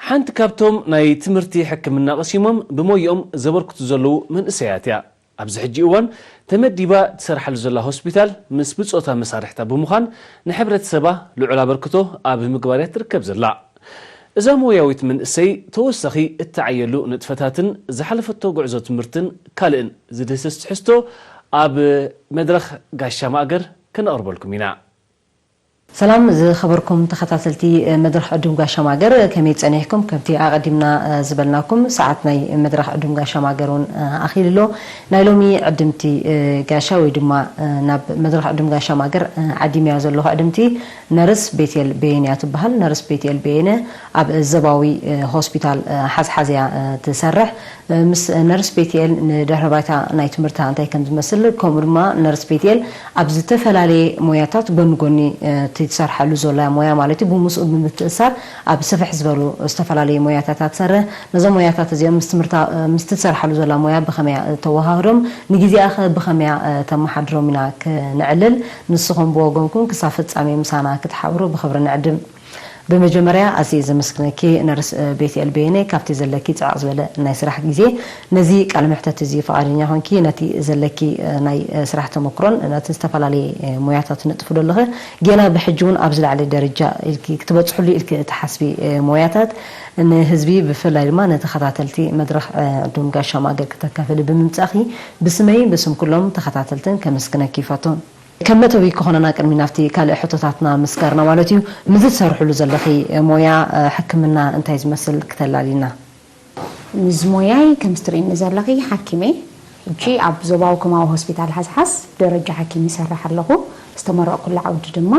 ሓንቲ ካብቶም ናይ ትምህርቲ ሕክምና ቀሲሞም ብሞይኦም ዘበርክቱ ዘለዉ መንእሰያት እያ። ኣብዚ ሕጂ እዋን ተመዲባ ትሰርሓሉ ዘላ ሆስፒታል ምስ ብጾታ መሳርሕታ ብምዃን ንሕብረተሰባ ልዑል ኣበርክቶ ኣብ ምግባር እያ ትርከብ ዘላ። እዛ ሞያዊት መንእሰይ ተወሳኺ እትዓየሉ ንጥፈታትን ዝሓለፈቶ ጉዕዞ ትምህርትን ካልእን ዝድህስስ ትሕዝቶ ኣብ መድረኽ ጋሻ ማእገር ከነቕርበልኩም ኢና። ሰላም ዝኸበርኩም ተኸታተልቲ መድረኽ ዕዱም ጋሻ ማእገር፣ ከመይ ጸኒሕኩም? ከምቲ ኣቐዲምና ዝበልናኩም ሰዓት ናይ መድረኽ ዕዱም ጋሻ ማእገር እውን ኣኺሉ ኣሎ። ናይ ሎሚ ዕድምቲ ጋሻ ወይ ድማ ናብ መድረኽ ዕዱም ጋሻ ማእገር ዓዲምያ ዘለኹ ዕድምቲ ነርስ ቤትኤል በየነ እያ ትበሃል። ነርስ ቤትኤል በየነ ኣብ ዞባዊ ሆስፒታል ሓዝሓዝ እያ ትሰርሕ። ምስ ነርስ ቤትኤል ንድሕረ ባይታ ናይ ትምህርታ እንታይ ከም ዝመስል፣ ከምኡ ድማ ነርስ ቤትኤል ኣብ ዝተፈላለየ ሞያታት ጎኒ ጎኒ እቲ ትሰርሓሉ ዘላ ሞያ ማለት እዩ፣ ብምስኡ ብምትእሳር ኣብ ስፍሕ ዝበሉ ዝተፈላለየ ሞያታት እያ ትሰርሕ። ነዞም ሞያታት እዚኦም ምስ ትምህርታ፣ ምስ ትሰርሓሉ ዘላ ሞያ ብኸመይ እያ ተወሃህዶም፣ ንግዜኣ ኸ ብኸመይ እያ ተመሓድሮም ኢና ክንዕልል። ንስኹም ብወገንኩም ክሳብ ፍጻሜ ምሳና ክትሓብሩ ብኽብሪ ንዕድም። ብመጀመርያ ኣዝየ ዘመስግነኪ ነርስ ቤትኤል በየነ፣ ካብቲ ዘለኪ ጽዕቕ ዝበለ ናይ ስራሕ ግዜ ነዚ ቃለ መሕተት እዚ ፍቓደኛ ኾንኪ፣ ነቲ ዘለኪ ናይ ስራሕ ተመክሮን ነቲ ዝተፈላለየ ሞያታት ትነጥፉ ዘለኺ፣ ጌና ብሕጂ እውን ኣብ ዝለዓለ ደረጃ ኢልኪ ክትበጽሕሉ ኢልኪ እትሓስቢ ሞያታት ንህዝቢ ብፍላይ ድማ ንተኸታተልቲ መድረኽ ዕዱም ጋሻ ማእገር ክተካፍሊ ብምምጻእኺ ብስመይን ብስም ኩሎም ተኸታተልትን ከመስግነኪ ይፈቱ። ከም መእተዊ ክኾነና ቅድሚ ናብቲ ካልእ ሕቶታትና ምስጋርና ማለት እዩ፣ ምስዚ ትሰርሕሉ ዘለኺ ሞያ ሕክምና እንታይ ዝመስል ክተላልይና? ምስ ሞያይ ከምዚ ትርእይኒ ዘለኺ ሓኪም እየ። ሕጂ ኣብ ዞባዊ ኮማዊ ሆስፒታል ሓዝሓዝ ደረጃ ሓኪም ይሰርሕ ኣለኹ። ዝተመረቕኩሉ ዓውዲ ድማ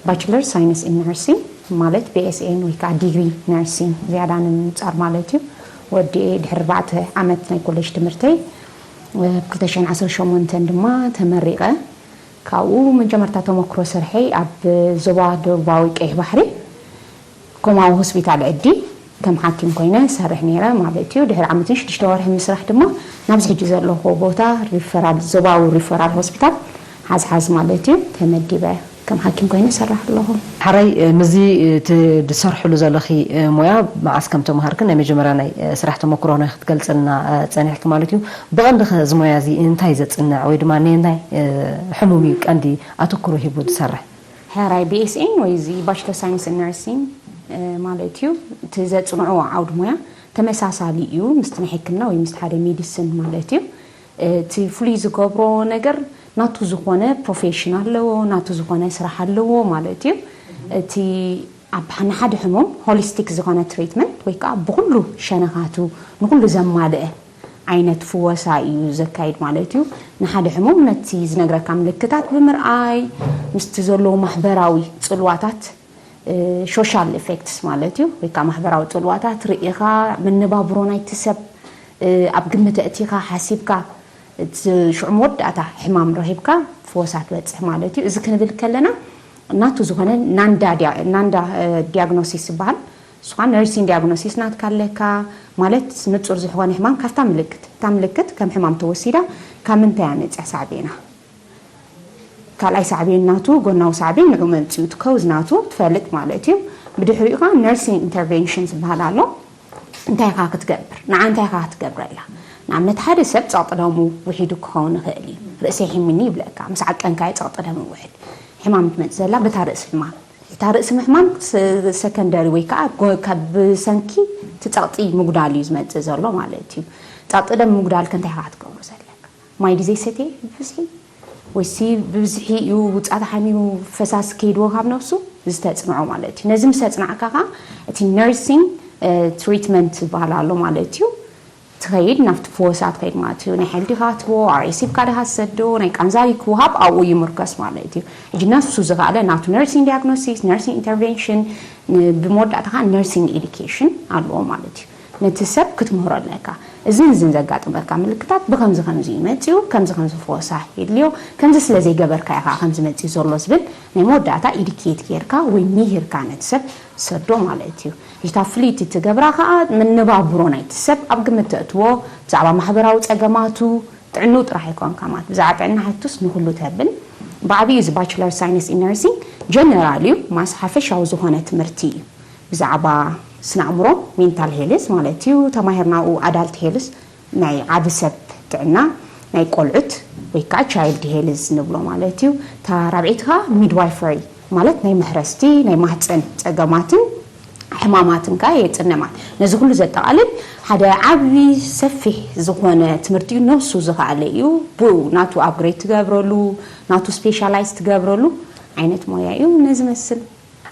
ባችለር ሳይንስ ኢን ነርሲንግ ማለት ቢ ኤስ ኤን ወይ ከዓ ዲግሪ ነርሲንግ ዝያዳ ንምንጻር ማለት እዩ። ወዲኤ ድሕሪ ኣርባዕተ ዓመት ናይ ኮሌጅ ትምህርተይ ብ ክልተ ሽሕን ዓሰርተ ሸሞንተን ድማ ተመሪቐ። ካብኡ መጀመርታ ተመክሮ ስርሐይ ኣብ ዞባ ደቡባዊ ቀይሕ ባሕሪ ኮማዊ ሆስፒታል ዕዲ ከም ሓኪም ኮይነ ሰርሕ ነይረ ማለት እዩ። ድሕሪ ዓመትን ሽዱሽተ ወርሒ ምስራሕ ድማ ናብዚ ሕጂ ዘለኹ ቦታ ሪፈራል፣ ዞባዊ ሪፈራል ሆስፒታል ሓዝሓዝ ማለት እዩ ተመዲበ ከም ሓኪም ኮይነ ሰርሕ ኣለኹ። ሓራይ፣ እ፣ ምስዚ፣ እ፣ ት-፣ ትሰርሕሉ ዘለኺ፣ እ፣ ሞያ መዓስ ከም ተምሃርክን ናይ መጀመርያ ናይ፣ እ፣ ስራሕ ተመክሮ ናይ ክትገልጽልና፣ እ፣ ጸኒሕኪ ማለት እዩ። ብቐንዲ ኸ እዚ ሞያ እዚ እንታይ ዘጽንዕ ወይ ድማ ነየናይ፣ እ፣ ሕሙም እዩ ቀንዲ ኣተኩሮ ሂቡ ዝሰርሕ? ሕራይ ቢ ኤስ ኤን ወይ እዚ ባችለር ሳይንስ ነርሲንግ፣ እ፣ ማለት እዩ። እቲ ዘጽንዕዎ ዓውዲ ሞያ ተመሳሳሊ እዩ ምስቲ ናይ ሕክምና ወይ ምስቲ ሓደ ሜዲሲን ማለት እዩ። እቲ ፍሉይ ዝገብሮ ነገር ናቱ ዝኾነ ፕሮፌሽን ኣለዎ፣ ናቱ ዝኾነ ስራሕ ኣለዎ ማለት እዩ። እቲ ኣብ ንሓደ ሕሙም ሆሊስቲክ ዝኾነ ትሪትመንት ወይ ከዓ ብኹሉ ሸነኻቱ ንኹሉ ዘማልአ ዓይነት ፍወሳ እዩ ዘካይድ ማለት እዩ። ንሓደ ሕሙም ነቲ ዝነግረካ ምልክታት ብምርኣይ፣ ምስቲ ዘለዎ ማሕበራዊ ጽልዋታት፣ እ፣ ሶሻል ኢፌክትስ ማለት እዩ፣ ወይ ከዓ ማሕበራዊ ጽልዋታት ርኢኻ፣ መነባብሮ ናይቲ ሰብ፣ እ፣ ኣብ ግምት ኣእቲኻ፣ ሓሲብካ፣ እቲ ሽዑ መወዳእታ ሕማም ረኺብካ ፍወሳ ትበጽሕ ማለት እዩ። እዚ ክንብል ከለና ናቱ ዝኾነ ናንዳ ዲያ-፣ ናንዳ፣ እ፣ ዲያግኖሲስ ይበሃል። ንሱ ኸዓ ነርሲንግ ዲያግኖሲስ ናትካ ኣለካ፣ ማለት ንጹር ዝኾነ ሕማም ካብታ ምልክት፣ እታ ምልክት ከም ሕማም ተወሲዳ ካብ ምንታይ እያ መጽያ ሳዕቤና? ካልኣይ ሳዕቤን ናቱ፣ ጎናዊ ሳዕቤን ንዑ መምጽኡ፣ እቲ ኮዝ ናቱ ትፈልጥ ማለት እዩ። ብድሕሪኡ ኸዓ ነርሲንግ ኢንተርቬንሽን ዝበሃል ኣሎ። እንታይ ኢኻ ክትገብር? ንዓ እንታይ ኢኻ ክትገብረላ? ንኣብነት ሓደ ሰብ ጸቕጢ ደሙ ውሒዱ ክኸውን ይኽእል እዩ። ርእሰይ ሒሙኒ ይብለካ፣ ምስ ዓቀንካዮ ጸቕጢ ደም ውሕድ። ሕማም ትመጽእ ዘላ በታ ርእሲ ሕማም። እታ ርእሲ ምሕማም ስ-፣ ሰከንደሪ ወይ ከዓ ጎ-፣ ካብ ብሰንኪ እቲ ጸቕጢ ምጉዳል እዩ ዝመጽእ ዘሎ ማለት እዩ። ጸቕጢ ደም ምጉዳል ከ እንታይ ኢኻ ክትገብሮ ዘለካ? ማይ ድዩ ዘይሰትየ ብብዝሒ? ወይሲ ብብዝሒ እዩ ውጻእ ተሓሚሙ ፈሳሲ ከይድዎ ካብ ነብሱ? ዝተጽንዖ ማለት እዩ። ነዚ ምስ ኣጽናዕካ ኸዓ እቲ ነርሲንግ፣ እ፣ ትሪትመንት ዝበሃል ኣሎ ማለት እዩ። ትኸይድ፣ ናብቲ ፈወሳ ትኸይድ ማለት እዩ። ናይ ሓይሊ ዲኻ ትቦ፣ ኣር ኤስ ሂብካ ዲኻ ትሰዶ፣ ናይ ቃንዛ ሪክ ውሃብ ኣብኡ ይምርኮስ ማለት እዩ። ሕጂ ነሱ ዝኸኣለ ናቱ ነርሲንግ ዲያግኖሲስ፣ ነርሲንግ ኢንተርቬንሽን፣ ን-፣ ብመወዳእታ ኸዓ ነርሲንግ ኤዱኬሽን ኣለዎ ማለት እዩ። ነቲ ሰብ ክትምህሮ ኣለካ። እዝን እዝን ዘጋጥመካ ምልክታት ብኸምዚ ኸምዚ እዩ መጺኡ፣ ከምዚ ኸምዚ ፈወሳ የድልዮ፣ ከምዚ ስለ ዘይገበርካ ኢኻ ከምዚ መጺኡ ዘሎ ዝብል ናይ መወዳእታ ኢዱኬት ጌርካ ወይ ምሂርካ ነቲ ሰብ ሰዶ ማለት እዩ። ሕጂ እታ ፍልይቲ ትገብራ ኸዓ መነባብሮ ናይቲ ሰብ ኣብ ግምት ተእትዎ፣ ብዛዕባ ማሕበራዊ ጸገማቱ፣ ጥዕንኡ ጥራሕ ኣይኮንካ ማለት፣ ብዛዕባ ጥዕና ሕቱስ ንኹሉ ተብል። ብዓብዩ እዚ ባችለር ሳይንስ ኢን ነርሲንግ ጀነራል እዩ፣ ማስ ሓፈሻዊ ዝኾነ ትምህርቲ እዩ። ብዛዕባ ስነ ኣእምሮ፣ ሜንታል ሄልዝ ማለት እዩ። ተማሂርናኡ ኣዳልት ሄልዝ፣ ናይ ዓቢ ሰብ ጥዕና፣ ናይ ቆልዑት ወይ ከዓ ቻይልድ ሄልዝ ንብሎ ማለት እዩ። እታ ራብዒት ከዓ ሚድዋይፈሪ ማለት ናይ መሕረስቲ፣ ናይ ማህፀን ፀገማትን ሕማማትን ከዓ የፅነ ማለት። ነዚ ኩሉ ዘጠቓልል ሓደ ዓቢ ሰፊሕ ዝኾነ ትምህርቲ እዩ። ነብሱ ዝኸኣለ እዩ። ብኡ ናቱ ኣፕግሬድ ትገብረሉ፣ ናቱ ስፔሻላይዝ ትገብረሉ ዓይነት ሞያ እዩ። ነዚ መስል።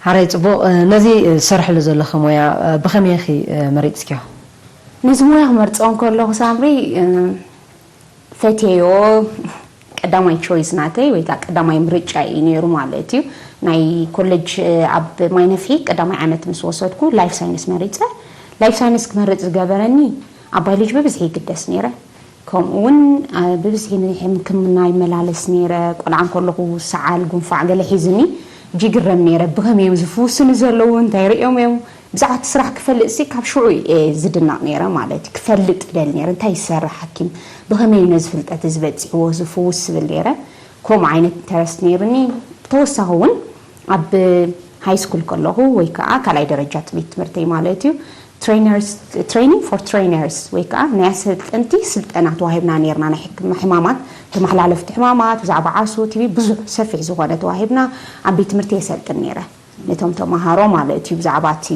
ሓራይ ጽቡቕ፣ ነዚ ትሰርሕሉ ዘለኺ ሞያ ብኸመይ ኢኺ መሪጽክዮ? ነዚ ሞያ ክመርጾ እንከለኹ ሳምሪ፣ ፈትየዮ፣ ቀዳማይ ቾይስ ናተይ ወይ ከዓ ቀዳማይ ምርጫ እዩ ነይሩ ማለት እዩ። ናይ ኮሌጅ ኣብ ማይነፍሒ ቀዳማይ ዓመት ምስ ወሰድኩ ላይፍ ሳይንስ መሪጸ። ላይፍ ሳይንስ ክመርጽ ዝገበረኒ ኣብ ባዮሎጂ ብብዝሒ ይግደስ ነይረ። ከምኡ እውን ብብዝሒ ንሕክምና ይመላለስ ነይረ። ቆልዓ እንከለኹ ሰዓል፣ ጉንፋዕ ገለ ሒዝኒ ጅግረም ነይረ። ብኸመይ እዮም ዝፍውሱኒ ዘለዉ? እንታይ ርእዮም እዮም? ብዛዕባ እቲ ስራሕ ክፈልጥ ሲ ካብ ሽዑ እየ ዝድነቕ ነይረ ማለት እዩ። ክፈልጥ ደል ነይረ። እንታይ ይሰርሕ ሓኪም? ብኸመይ እዩ ነዚ ፍልጠት እዚ በጺሕዎ ዝፍውስ ዝብል ነይረ። ከምኡ ዓይነት ኢንተረስት ነይሩኒ። ብተወሳኺ እውን ኣብ ሃይ ስኩል ከለኹ ወይ ከዓ ካልኣይ ደረጃ ቤት ትምህርተይ ማለት እዩ ትሬኒንግ ፎር ትሬነርስ ወይ ከዓ ናይ ኣሰልጠንቲ ስልጠና ተዋሂብና ነይርና። ናይ ሕክምና ሕማማት፣ ተመሓላለፍቲ ሕማማት፣ ብዛዕባ ዓሶ፣ ቲቢ ብዙሕ ሰፊሕ ዝኾነ ተዋሂብና ኣብ ቤት ትምህርቲ የሰልጥን ነይረ። ነቶም ተምሃሮ ማለት እዩ ብዛዕባ እቲ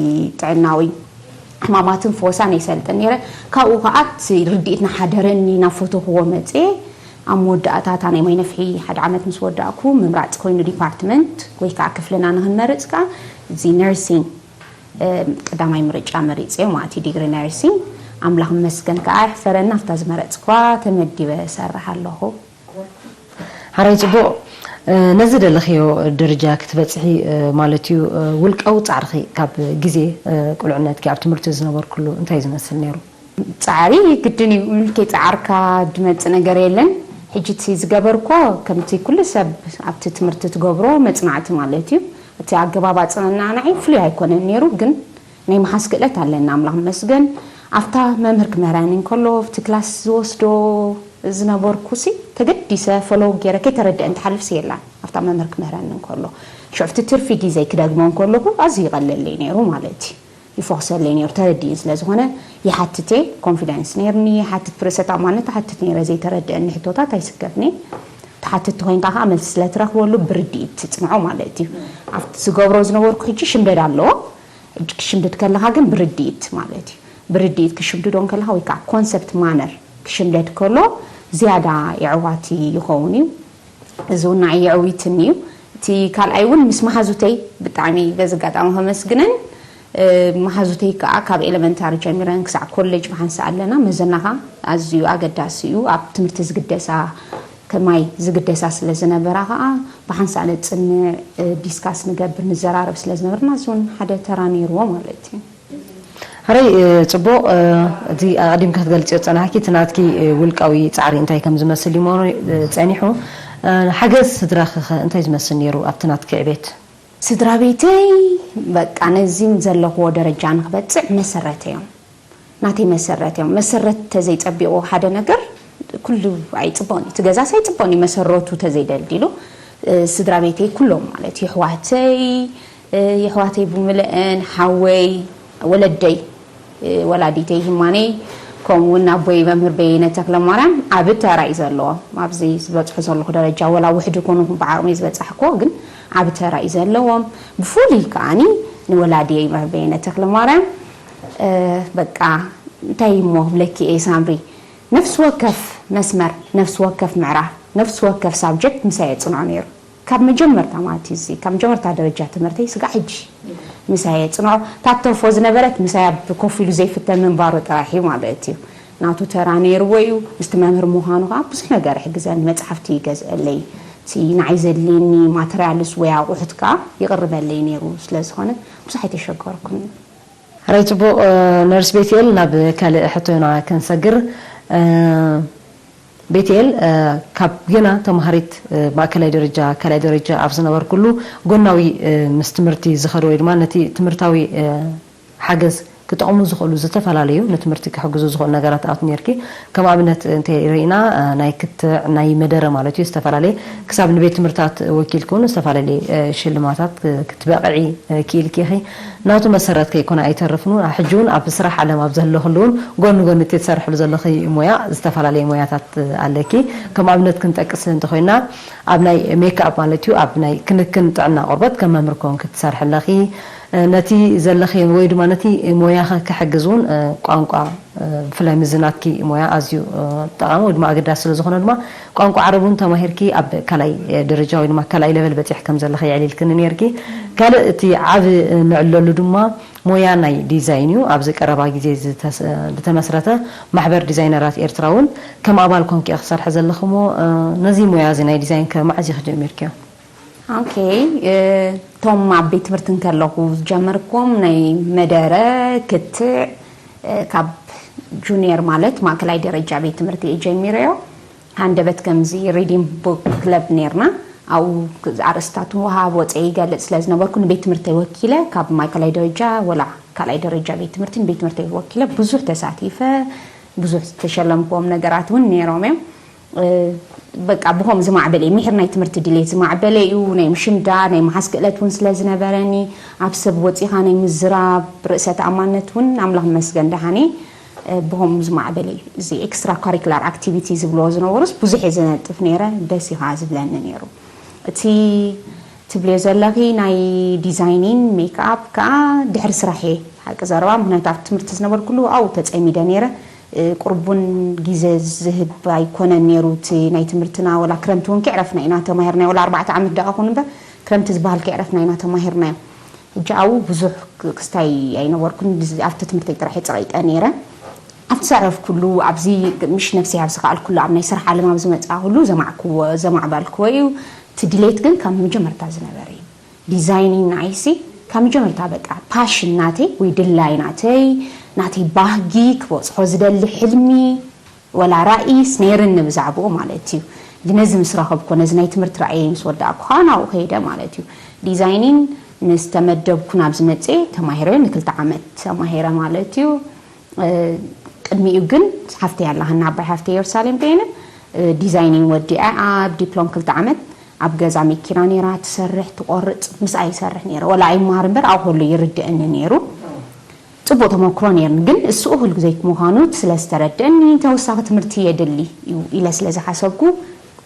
ጥዕናዊ ሕማማትን ፈወሳን የሰልጥን ነይረ። ካብኡ ከዓ እቲ ርድኢት ናሓደረኒ ናብ ፈተኽዎ መፅየ። ኣብ መወዳእታ እታ ናይ ማይ ነፍሒ ሓደ ዓመት ምስ ወዳእኩ ምምራፅ ኮይኑ ዲፓርትመንት ወይ ከዓ ክፍልና ንክንመርፅ ከዓ እዚ ነርሲንግ ቀዳማይ ምርጫ መሪፀ ማለት እዩ ዲግሪ ነርሲንግ። ኣምላኽ መስገን ከዓ ይሕፈረና ኣብታ ዝመረፅኳ ተመዲበ እሰርሕ ኣለኹ። ሓራይ ጽቡቕ። ነዚ ደለኽዮ ደረጃ ክትበጽሒ ማለት እዩ ውልቃዊ ጻዕርኺ ካብ ግዜ ቁልዕነትኪ ኣብ ትምህርቲ ዝነበርክሉ እንታይ ዝመስል ነይሩ? ጻዕሪ ግድን እዩ። ምልከይ ጻዕርካ ድመጽእ ነገር የለን። ሕጂ እቲ ዝገበርኮ ከምቲ ኩሉ ሰብ ኣብቲ ትምህርቲ ትገብሮ መጽናዕቲ ማለት እዩ። እቲ ኣገባብ ኣጽንናዕናዒ ፍሉይ ኣይኮነን ነይሩ፣ ግን ናይ ምሓዝ ክእለት ኣለና ኣምላኽ መስገን። ኣብታ መምህር ክምህረኒ እንከሎ ኣብቲ ክላስ ዝወስዶ ዝነበርኩሲ ተገዲሰ ፎሎው ገይረ ከይተረድአን ትሓልፍሲ የላን። ኣብታ መምህር ክምህረኒ እንከሎ ሽዑ ኣብቲ ትርፊ ግዜ ክደግሞ እንከለኹ ኣዝዩ ይቐለለይ ነይሩ ማለት እዩ። ይፎክሰለይ ነይሩ ተረዲእን ስለ ዝኾነ ይሓትት እየ። ኮንፊደንስ ነይርኒ፣ ይሓትት ፕርሰት ኣማነት ትሓትት ነይረ ዘይተረድአኒ ሕቶታት ኣይስከፍኒ። ትሓትት ኮይንካ ከዓ መልሲ ስለ ትረኽበሉ ብርድኢት ትፅንዖ ማለት እዩ። ኣብቲ ዝገብሮ ዝነበርኩ ሕጂ ሽምደድ ኣለዎ። ሕጂ ክሽምድድ ከለኻ ግን ብርድኢት ማለት እዩ። ብርድኢት ክሽምድዶ እንከለኻ ወይ ከዓ ኮንሰፕት ማነር ክሽምደድ ከሎ ዝያዳ የዕዋቲ ይኸውን እዩ። እዚ እውን ንዓይ የዕዊትኒ እዩ። እቲ ካልኣይ እውን ምስ መሓዙተይ ብጣዕሚ በዚ ኣጋጣሚ ከመስግነን መሓዙተይ ከዓ ካብ ኤለመንታሪ ጀሚረን ክሳዕ ኮሌጅ ብሓንሳእ ኣለና። መዘናኻ ኣዝዩ ኣገዳሲ እዩ። ኣብ ትምህርቲ ዝግደሳ ከማይ ዝግደሳ ስለ ዝነበራ ከዓ ብሓንሳእ ነፅንዕ፣ ዲስካስ ንገብር፣ ንዘራረብ ስለ ዝነበርና እዚ እውን ሓደ ተራ ነይርዎ ማለት እዩ። ሕራይ ጽቡቕ። እቲ ኣቐዲምካ ክትገልጽዮ ዝጸናሕኪ እቲ ናትኪ ውልቃዊ ጻዕሪ እንታይ ከም ዝመስል እዩ እሞ ጸኒሑ። ሓገዝ ስድራኺኸ እንታይ ዝመስል ነይሩ ኣብቲ ናትኪ ዕቤት? ስድራ ቤተይ በቃ ነዚን ዘለኽዎ ደረጃ ንክበጽዕ መሰረት እዮም። ናተይ መሰረት እዮም። መሰረት ተዘይጸቢቑ ሓደ ነገር ኩሉ ኣይጽቡቕን እዩ። እቲ ገዛስ ኣይጽቡቕን እዩ መሰረቱ ተዘይደልዲሉ። ስድራ ቤተይ ኩሎም ማለት የሕዋተይ፣ የሕዋተይ ብምልአን፣ ሓወይ፣ ወለደይ፣ ወላዲተይ ሂማነይ፣ ከምኡ እውን ኣቦይ መምህር በየነ ተክለማርያም ዓቢ ተራ እዩ ዘለዎም ኣብዚ ዝበፅሑ ዘለኹ ደረጃ። ወላ ውሕድ ይኹኑ ብዓቕመይ ዝበፃሕክዎ ግን ዓቢ ተራ እዩ ዘለዎም። ብፍሉይ ከዓኒ ንወላዲየይ መምህር በየነ ተክለማርያም በቃ እንታይ እሞ ክብለኪ እየ ሳምሪ፣ ነፍሲ ወከፍ መስመር፣ ነፍሲ ወከፍ ምዕራፍ፣ ነፍሲ ወከፍ ሳብጀክት ምሳይ የፅንዖ ነይሩ። ካብ መጀመርታ ማለት እዩ እዚ ካብ መጀመርታ ደረጃ ትምህርተይ ስጋዕ ሕጂ ምሳይ የፅንዖ። እታ ትተርፎ ዝነበረት ምሳይ ኣብ ኮፍ ኢሉ ዘይፍተን ምንባሩ ጥራሕ እዩ ማለት እዩ። ናቱ ተራ ነይርዎ እዩ። ምስቲ መምህር ምዃኑ ከዓ ብዙሕ ነገር ይሕግዘኒ። መፅሓፍቲ ይገዝአለይ፣ እቲ ንዓይ ዘድልየኒ ማተርያልስ ወይ ኣቑሑት ከዓ ይቕርበለይ ነይሩ። ስለ ዝኾነ ብዙሕ ኣይተሸገርኩን። ሕራይ ጽቡቕ። ነርስ ቤትኤል፣ ናብ ካልእ ሕቶና ክንሰግር። ቤትኤል፣ ካብ ገና ተማሃሪት ማእከላይ ደረጃ ካልኣይ ደረጃ ኣብ ዝነበርኩሉ፣ ጎናዊ ምስ ትምህርቲ ዝኸዶ ወይ ድማ ነቲ ትምህርታዊ ሓገዝ ክጠቕሙ ዝኽእሉ ዝተፈላለዩ ንትምህርቲ ክሕግዙ ዝኽእሉ ነገራት ኣት ኔርኪ። ከም ኣብነት እንተ ርኢና ናይ ክትዕ ናይ መደረ ማለት እዩ ዝተፈላለየ ክሳብ ንቤት ትምህርታት ወኪልክውን ዝተፈላለየ ሽልማታት ክትበቕዒ ክኢልኪ ኢኺ። ናቱ መሰረት ከይኮነ ኣይተርፍን እውን ሕጂ እውን ኣብ ስራሕ ዓለም ኣብ ዘለኽሉ እውን ጎኒ ጎኒ እቲ ትሰርሕሉ ዘለኺ ሞያ ዝተፈላለየ ሞያታት ኣለኪ። ከም ኣብነት ክንጠቅስ እንተኮይና ኣብ ናይ ሜክኣፕ ማለት እዩ ኣብ ናይ ክንክን ጥዕና ቆርበት ከም መምህር ኮንክ ትሰርሒ ኣለኺ። ነቲ ዘለኽዮ ወይ ድማ ነቲ ሞያኸ ክሕግዝ እውን ቋንቋ ብፍላይ ምዝናትኪ ሞያ ኣዝዩ ጠቓሚ ወይ ድማ ኣገዳሲ ስለ ዝኾነ ድማ ቋንቋ ዓረብ እውን ተማሂርኪ ኣብ ካልኣይ ደረጃ ወይ ድማ ካልኣይ ለቨል በፂሕ ከም ዘለኸ የዕሊልክኒ ነርኪ። ካልእ እቲ ዓብ ንዕለሉ ድማ ሞያ ናይ ዲዛይን እዩ። ኣብዚ ቀረባ ግዜ ዝተመስረተ ማሕበር ዲዛይነራት ኤርትራ እውን ከም ኣባል ኮንኪ ክሰርሐ ዘለኽሞ ነዚ ሞያ እዚ ናይ ዲዛይን ከ መዓዝ ኢኺ ጀሚርክዮ? ኦኬ፣ እቶም ኣብ ቤት ትምህርቲ እንከለኹ ዝጀመርኩም ናይ መደረ፣ ክትዕ፣ ካብ ጁኒየር ማለት ማእከላይ ደረጃ ቤት ትምህርቲ እየ ጀሚረዮ። ሃንደበት ከምዚ ሪዲንግ ቡክ ክለብ ኔርና። ኣብኡ ኣርእስታት ወሃብ ወፀ ይገልፅ ስለ ዝነበርኩ ንቤት ትምህርተይ ወኪለ ካብ ማእከላይ ደረጃ ወላ ካልኣይ ደረጃ ቤት ትምህርቲ ንቤት ትምህርተይ ወኪለ ብዙሕ ተሳቲፈ። ብዙሕ ዝተሸለምክዎም ነገራት እውን ነይሮም እዮም። በቃ ብኸም ዝማዕበለ እዩ። ምሕር ናይ ትምህርቲ ድሌት ዝማዕበለ እዩ። ናይ ምሽምዳ ናይ መሓዝ ክእለት እውን ስለ ዝነበረኒ ኣብ ሰብ ወፂኻ ናይ ምዝራብ ርእሰ ተኣማነት እውን ኣምላኽ መስገን ደሃኒ ብኸም ዝማዕበለ እዩ። እዚ ኤክስትራ ካሪኩላር ኣክቲቪቲ ዝብልዎ ዝነበሩስ ብዙሕ እየ ዝነጥፍ ነይረ። ደስ ኢኻ ዝብለኒ ነይሩ። እቲ ትብልዮ ዘለኺ ናይ ዲዛይኒን ሜክኣፕ ከዓ ድሕሪ ስራሕ እየ ሓቂ ዘረባ ምክንያቱ ኣብ ትምህርቲ ዝነበርኩሉ ኣብኡ ተፀሚደ ነይረ። ቁርቡን ግዜ ዝህብ ኣይኮነን ነይሩ እቲ ናይ ትምህርትና ወላ ክረምቲ እውን ክዕረፍና ኢና ተማሂርናዮ ወላ ኣርባዕተ ዓመት ደኣ ኹን እምበር ክረምቲ ዝበሃል ክዕረፍና ኢና ተማሂርናዮ። ሕጂ ኣብኡ ብዙሕ ክስታይ ኣይነበርኩን ኣብቲ ትምህርተይ ጥራሕ ፀቒጠ ነይረ። ኣብቲ ዘዕረፍኩሉ ኣብዚ ምሽ ነብሰይ ኣብ ዝኸኣልኩሉ ኣብ ናይ ስራሕ ዓለም ኣብ ዝመፅኣኩሉ ዘማዕክዎ ዘማዕባልክዎ እዩ። እቲ ድሌት ግን ካብ መጀመርታ ዝነበረ እዩ። ዲዛይኒንግ ንዓይሲ ካብ መጀመርታ በቃ ፓሽን ናተይ ወይ ድላይ ናተይ ናተይ ባህጊ ክበፅሖ ዝደሊ ሕልሚ ወላ ራእይስ ነይርኒ ብዛዕባኡ ማለት እዩ። ነዚ ምስ ረኸብኩ ነዚ ናይ ትምህርቲ ራእየይ ምስ ወዳእኩ ከዓ ናብኡ ከይደ ማለት እዩ። ዲዛይኒንግ ምስ ተመደብኩ ናብዚ መፅየ ተማሂረ ንክልተ ዓመት ተማሂረ ማለት እዩ። ቅድሚኡ ግን ሓፍተይ ኣላ ሃና ዓባይ ሓፍተይ የሩሳሌም በየነ ዲዛይኒንግ ወዲኣ ኣብ ዲፕሎም ክልተ ዓመት ኣብ ገዛ መኪና ነይራ ትሰርሕ ትቆርፅ ምስኣ ይሰርሕ ነይረ ወላ ኣይመሃር እምበር ኣብ ከሎ ይርድአኒ ነይሩ። ፅቡቅ ተመክሮ ነይርኒ ግን እሱ እኹል ዘይምዃኑ ስለ ዝተረድአኒ ተወሳኺ ትምህርቲ የድሊ እዩ ኢለ ስለ ዝሓሰብኩ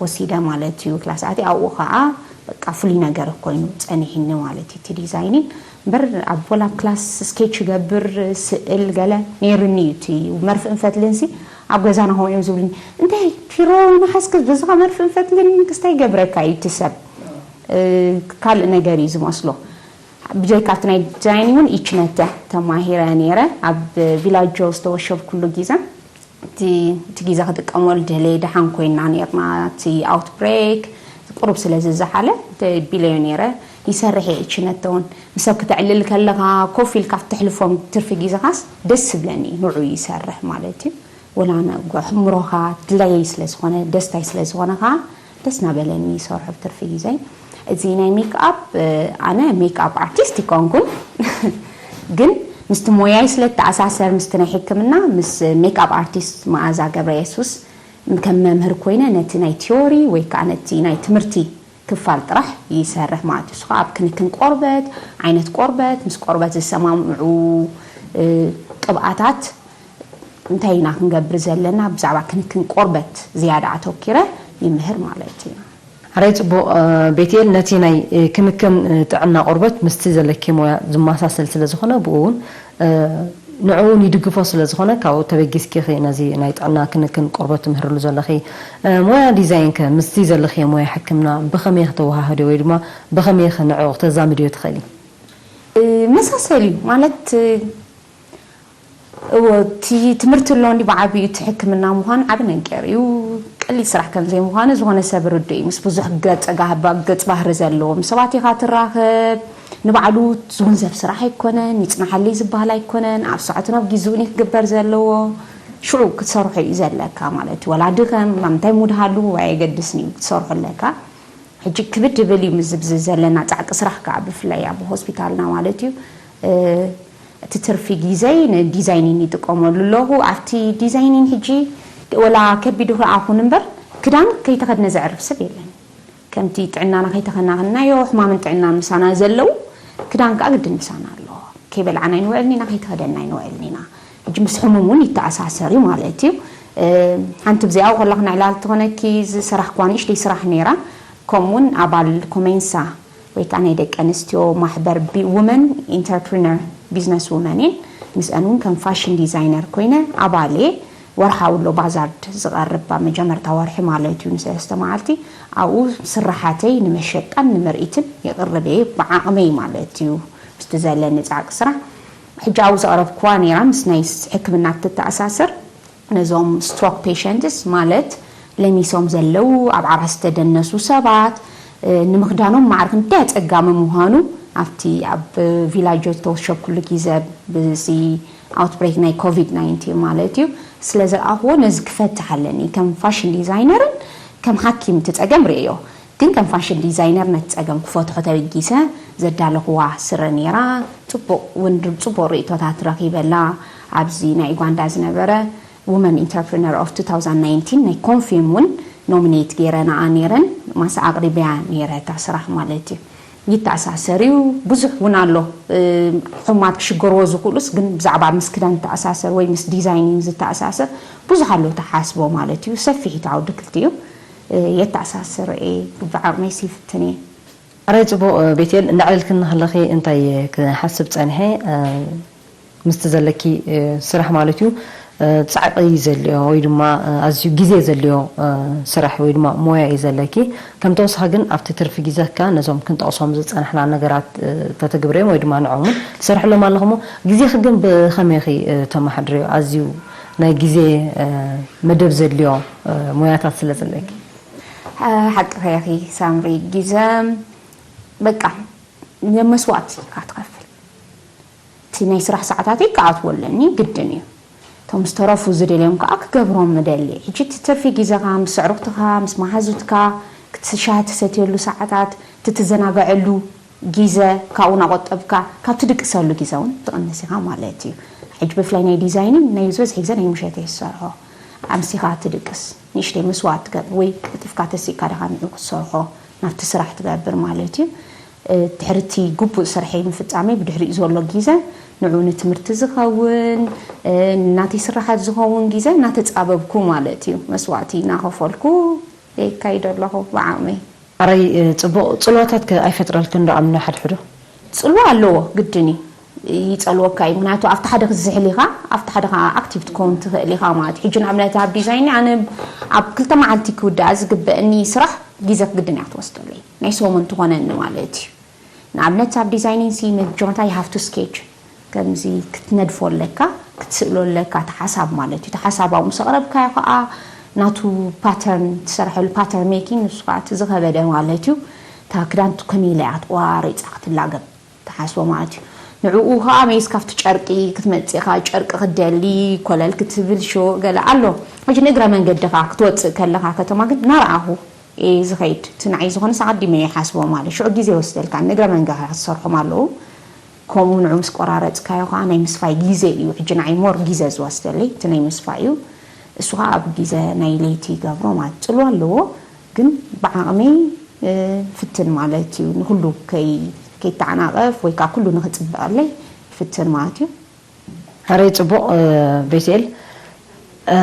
ወሲደ ማለት እዩ ክላስ ኣትየ ኣብኡ ከዓ በቃ ፍሉይ ነገር ኮይኑ ፀኒሕኒ ማለት እዩ እቲ ዲዛይኒንግ እምበር ኣብ ወላ ኣብ ክላስ ስኬች ይገብር ስእል ገለ ነይርኒ እዩ እቲ መርፍእን ፈትልን ሲ ኣብ ገዛና ከምኡ እዮም ዝብሉኒ እንታይ ፒሮ ነሓስክስ በዝኻ መርፍእን ፈትልን ክስታይ ይገብረካ እዩ እቲ ሰብ ካልእ ነገር እዩ ዝመስሎ ብጀይካ ኣብቲ ናይ ዲዛይን እውን ኢችነተ ተማሂረ ነይረ ኣብ ቪላጆ ዝተወሸብኩሉ ግዜ እቲ ግዜ ክጥቀመሉ ድህለየ ደሓን ኮይና ነርና እቲ ኣውትብሬክ ቁሩብ ስለ ዝዘሓለ ቢለዮ ነይረ ይሰርሕ እየ እችነተ እውን ንሰብ ክተዕልል ከለኻ ኮፍ ኢልካ ተሕልፎም ትርፊ ግዜኻስ ደስ ዝብለኒ ንዑ ይሰርሕ ማለት እዩ ወላ ሕምሮኻ ድላየይ ስለ ዝኾነ ደስታይ ስለ ዝኾነ ከዓ ደስ ናበለኒ ይሰርሖ ብትርፊ ግዜይ። እዚ ናይ ሜክኣፕ ኣነ ሜክኣፕ ኣርቲስት ይኮንኩን ግን ምስቲ ሞያይ ስለ ተኣሳሰር ምስቲ ናይ ሕክምና ምስ ሜክኣፕ ኣርቲስት መኣዛ ገብረ የሱስ ከም መምህር ኮይነ ነቲ ናይ ቲዮሪ ወይ ከዓ ነቲ ናይ ትምህርቲ ክፋል ጥራሕ ይሰርሕ ማለት እዩ። እሱ ከዓ ኣብ ክንክን ቆርበት፣ ዓይነት ቆርበት፣ ምስ ቆርበት ዝሰማምዑ ቅብኣታት እንታይ ኢና ክንገብር ዘለና ብዛዕባ ክንክን ቆርበት ዝያዳ ኣተኪረ ይምህር ማለት እዩ። ሕራይ ጽቡቕ ቤትኤል ነቲ ናይ ክንክን ጥዕና ቆርበት ምስቲ ዘለኪ ሞያ ዝመሳሰል ስለ ዝኾነ ብኡ እውን ንዕኡ እውን ይድግፎ ስለ ዝኾነ ካብኡ ተበጊስኪ ኢኺ ነዚ ናይ ጥዕና ክንክን ቆርበት ትምህርሉ ዘለኺ። ሞያ ዲዛይን ከ ምስቲ ዘለኽዮ ሞያ ሕክምና ብኸመይ ኢኺ ተወሃህድዮ ወይ ድማ ብኸመይ ኢኺ ንዕኡ ክተዛምድዮ ትኽእሊ? መሳሰል እዩ ማለት እዎ እቲ ትምህርቲ ኣሎ እንዲ ብዓቢኡ እቲ ሕክምና ምዃን ዓቢ ነገር እዩ። ቀሊል ስራሕ ከም ዘይምዃኑ ዝኾነ ሰብ ርዱእ እዩ። ምስ ብዙሕ ገጸ ጋህባ ገጽ ባህሪ ዘለዎም ሰባት ኢኻ ትራኸብ። ንባዕሉ ዝውንዘፍ ስራሕ ኣይኮነን፣ ይጽናሓለይ ዝበሃል ኣይኮነን። ኣብ ሰዓቱን ኣብ ግዜኡን እዩ ክግበር ዘለዎ። ሽዑ ክትሰርሖ እዩ ዘለካ ማለት እዩ። ወላ ድኸም፣ እንታይ ሙድ ሃሉ ኣየገድስን እዩ ክትሰርሖ ኣለካ። ሕጂ ክብድ ይብል እዩ ምስ ዝብዚ ዘለና ጻዕቂ ስራሕ ከኣ ብፍላይ ኣብ ሆስፒታልና ማለት እዩ። እቲ ትርፊ ግዜይ ንዲዛይኒን ይጥቀመሉ ኣለኹ። ኣብቲ ዲዛይኒን ሕጂ ወላ ከቢድ ክረኣኹን እምበር፣ ክዳን ከይተኸድነ ዘዕርፍ ሰብ የለን። ከምቲ ጥዕናና ከይተኸናኸንናዮ፣ ሕማምን ጥዕናን ምሳና ዘለዉ፣ ክዳን ከኣ ግድን ምሳና ኣሎ። ከይበላዕና ኣይንውዕልን ኢና፣ ከይተኸደና ኣይንውዕልን ኢና። ሕጂ ምስ ሕሙም እውን ይተኣሳሰር እዩ ማለት እዩ። እ፣ ሓንቲ ብዚኣ ከላ ክነዕላል ተኾነኪ፣ ዝሰራሕክዋ ንእሽተይ ስራሕ ነይራ። ከምኡውን ኣባል ኮሜንሳ ወይ ከዓ ናይ ደቂ ኣንስትዮ ማሕበር ቢ-፣ ውመን ኢንተርፕሪነር፣ ቢዝነስ ውመን እየን። ምስአን እውን ከም ፋሽን ዲዛይነር ኮይነ ኣባል እየ። ወርሓዊ ኣሎ ባዛርድ ዝቐርብ ኣብ መጀመርታ ወርሒ ማለት እዩ፣ ንሰለስተ መዓልቲ። ኣብኡ ስራሓተይ ንመሸጣን ንምርኢትን የቕርብ እየ፣ ብዓቕመይ ማለት እዩ፣ ምስቲ ዘለኒ ጻዕቂ ስራሕ። ሕጂ ኣብኡ ዘቕረብክዋ ነይራ፣ ምስ ናይ ስ-፣ ሕክምና እትተኣሳሰር፣ ነዞም ስትሮክ ፔሸንትስ ማለት ለሚሶም ዘለዉ፣ ኣብ ዓራስ ዝተደነሱ ሰባት፣ እ፣ ንምኽዳኖም ማዕረ ክንደይ ኣጸጋሚ ምዃኑ ኣብቲ ኣብ ቪላጆ ዝተወሸብኩሉ ግዜ፣ ብዚ ኣውትብሬክ ናይ ኮቪድ ናይንቲን ማለት እዩ፣ ስለ ዝረኣኽዎ፣ ነዚ ክፈትሕ ኣለኒ። ከም ፋሽን ዲዛይነርን ከም ሓኪም እቲ ጸገም ርእዮ። ግን ከም ፋሽን ዲዛይነር ነቲ ጸገም ክፈትሖ ተበጊሰ። ዘዳለኽዋ ስረ ነይራ። ጽቡቕ እውን፣ ጽቡቕ ርእይቶታት ረኺበላ። ኣብዚ ናይ ዩጋንዳ ዝነበረ Women Entrepreneur of two thousand nineteen ናይ ኮንፊም እውን ኖሚኔት ገይረናኣ ነይረን። ማሳ ኣቕሪበያ ነይረ እታ ስራሕ ማለት እዩ። ይተኣሳሰር እዩ። ብዙሕ እውን ኣሎ። እ፣ ሕሙማት ክሽገርዎ ዝኽእሉስ፣ ግን ብዛዕባ ምስ ክዳን ዝተኣሳሰር ወይ ምስ ዲዛይኒንግ ዝተኣሳሰር ብዙሕ ኣሎ ተሓስቦ ማለት እዩ። ሰፊሕ እዩ እቲ ዓውዲ ክልቲኡ። እ፣ የተኣሳስር እየ፣ ብዓቕመይስ ይፍትን እየ። ኣራይ ጽቡቕ፣ እ፣ ቤቴል፣ እንዳዕለልክኒ ከለኺ እንታይ ክሓስብ ጸኒሐ፣ እ፣ ምስቲ ዘለኪ፣ እ፣ ስራሕ ማለት እዩ፣ እ፣ ጻዕቂ ዘልዮ ወይ ድማ፣ እ፣ ኣዝዩ ግዜ ዘልዮ፣ እ፣ ስራሕ ወይ ድማ ሞያ እዩ ዘለኪ። ከም ተወሳኺ ግን ኣብቲ ትርፊ ግዜካ ነዞም ክንጠቕሶም ዝጸናሕና ነገራት፣ እ፣ ተተግብርዮም ወይ ድማ ንዕኦም እውን ትሰርሕሎም ኣለኹሞ። ግዜኺ ግን ብኸመይ ኢኺ፣ እ፣ ተመሓድርዮ? ኣዝዩ ናይ ግዜ፣ እ፣ መደብ ዘድልዮ፣ እ፣ ሞያታት ስለ ዘለኪ። እ፣ ሓቅኺ ኢኺ ሳምሪ፣ ግዜ በቃ መስዋእቲ ኢኻ ትኸፍል። እቲ ናይ ስራሕ ሰዓታተይ ክኣትዎ ኣለኒ፣ ግድን እዩ። እቶም ዝተረፉ ዝደልዮም ከኣ ክገብሮም ምደሊ። ሕጂ እቲ ትርፊ ግዜኻ ምስ ኣዕሩኽትኻ፣ ምስ መሓዙትካ፣ ክት-፣ ሻሂ ትሰትየሉ ሰዓታት፣ እቲ ትዘናግዐሉ ግዜ ካብኡ እናቖጠብካ፣ ካብ ትድቅሰሉ ግዜ እውን ትቕንስ ኢኻ ማለት እዩ። ሕጂ ብፍላይ ናይ ዲዛይኒንግ ናይ ዝበዝሐ ግዜ ናይ ምሸት እየ ዝሰርሖ። ኣምሲኻ ትድቅስ፣ ንእሽተይ መስዋእቲ ትገብር ወይ ቀልጢፍካ ተሲእካ ዲኻ ንዑ ክትሰርሖ ናብቲ ስራሕ ትገብር ማለት እዩ። እ፣ ድሕሪ እቲ ግቡእ ስርሐይ ምፍጻመይ ብድሕሪኡ ዘሎ ግዜ ንዑ ንትምህርቲ ዝኸውን፣ እ፣ ናተይ ስራሓት ዝኸውን ግዜ እናተጻበብኩ ማለት እዩ። መስዋእቲ እናኸፈልኩ የካይዶ ኣለኹ ብዓቕመይ። ኣረይ፣ እ፣ ጽቡቕ ጽልዋታት ከ ኣይፈጥረልክን ዶ ኣብ ነሓድሕዶ? ጽልዋ ኣለዎ፣ ግድን እዩ። ይጸልወካ እዩ። ምኽንያቱ ኣብቲ ሓደ ክትዝሕል ኢኻ፣ ኣብቲ ሓደ ኸዓ ኣክቲቭ ትከውን ትኽእል ኢኻ ማለት እዩ። ሕጂ ንኣብነት ኣብ ዲዛይን ኣነ ኣብ ክልተ መዓልቲ ክውዳእ ዝግበአኒ ስራሕ ግዜ ግድን እያ ክትወስደለይ። ናይ ሰሙን ትኾነኒ ማለት እዩ። ንኣብነት ኣብ ዲዛይኒንግ ሲ መጀመርታ you have to sketch፣ ከምዚ ክትነድፎ ኣለካ፣ ክትስእሎ ኣለካ፣ እቲ ሓሳብ ማለት እዩ። እቲ ሓሳብ ኣብኡ ምስ ኣቕረብካዮ ኸዓ ናቱ ፓተርን ትሰርሐሉ፣ ፓተርን ሜኪንግ ንሱ ኸዓ እቲ ዝኸበደ ማለት እዩ። እታ ክዳን ከመይ ኢላ እያ ክትቆራሪጻ ክትላገብ ትሓስቦ ማለት እዩ። ንዕኡ ኸዓ መይስ ካብቲ ጨርቂ ክትመጽእ ኢኻ፣ ጨርቂ ክትደሊ፣ ኮለል ክትብል፣ ሽወ ገለ ኣሎ። ሕጂ ንእግረ መንገድኻ ክትወጽእ ከለኻ ከተማ ግን እናረኣኹ እየ ዝኸይድ። እቲ ንዓይ ዝኾነስ ኣቐዲመ እየ ይሓስቦ ማለት። ሽዑ ግዜ ይወስደልካ፣ ንእግረ መንገድኻ ክትሰርሖም ኣለዉ። ከምኡ ንዑ ምስ ቆራረጽካዮ ኸዓ ናይ ምስፋይ ግዜ እዩ። ሕጂ ንዓይ ሞር ግዜ ዝወስደለይ እቲ ናይ ምስፋይ እዩ። እሱ ኸዓ ኣብ ግዜ ናይ ለይቲ ይገብሮ ማለት ጽልዋ ኣለዎ። ግን ብዓቕመይ፣ እ፣ ፍትን ማለት እዩ። ንኹሉ ከይ-፣ ከይተዓናቐፍ ወይ ከዓ ኩሉ ንኽጽብቐለይ ይፍትን ማለት እዩ። ኣረይ ጽቡቕ፣ እ፣ ቤትኤል፣ እ፣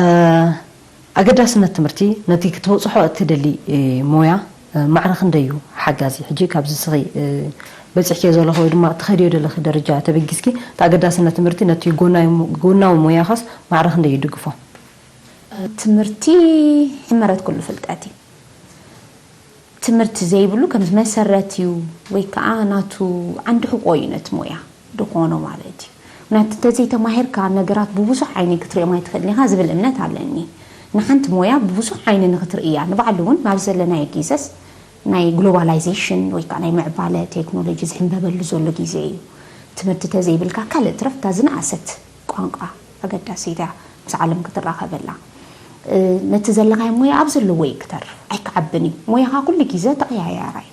ኣገዳስነት ትምህርቲ ነቲ ክትበጽሖ እትደሊ፣ እ፣ ሞያ፣ እ፣ ማዕረ ክንደይ እዩ ሓጋዚ? ሕጂ ካብዚ ስኺ፣ እ፣ በጺሕክዮ ዘለኹ ወይ ድማ ትኸድዮ ዘለኺ ደረጃ ተበጊስኪ፣ እቲ ኣገዳስነት ትምህርቲ ነቲ ጎናዊ ሞ-፣ ጎናዊ ሞያኻስ ማዕረ ክንደይ ይድግፎ? ትምህርቲ ሕመረት ኩሉ ፍልጠት እዩ። ትምህርቲ ዘይብሉ ከም መሰረት እዩ ወይ ከዓ ናቱ ዓንዲ ሕቆ እዩ ነቲ ሞያ ድኾኖ ማለት እዩ። ምክንያቱ እንተዘይተማሂርካ ነገራት ብብዙሕ ዓይኒ ክትሪኦም ኣይትኽእልን ኢኻ ዝብል እምነት ኣለኒ። ንሓንቲ ሞያ ብብዙሕ ዓይኒ ንክትርእያ፣ ንባዕሉ እውን ናብ ዘለናዮ ግዜስ ናይ ግሎባላይዜሽን ወይ ከዓ ናይ ምዕባለ ቴክኖሎጂ ዝሕንበበሉ ዘሎ ግዜ እዩ። ትምህርቲ ተዘይብልካ ካልእ ትረፍ እታ ዝነኣሰት ቋንቋ ኣገዳሲት እያ ምስ ዓለም ክትራኸበላ። እ፣ ነቲ ዘለኻዮ ሞያ ኣብ ዘለዎ እዩ ክተርፍ፣ ኣይክዓብን እዩ። ሞያኻ ኩሉ ግዜ ተቐያያራይ።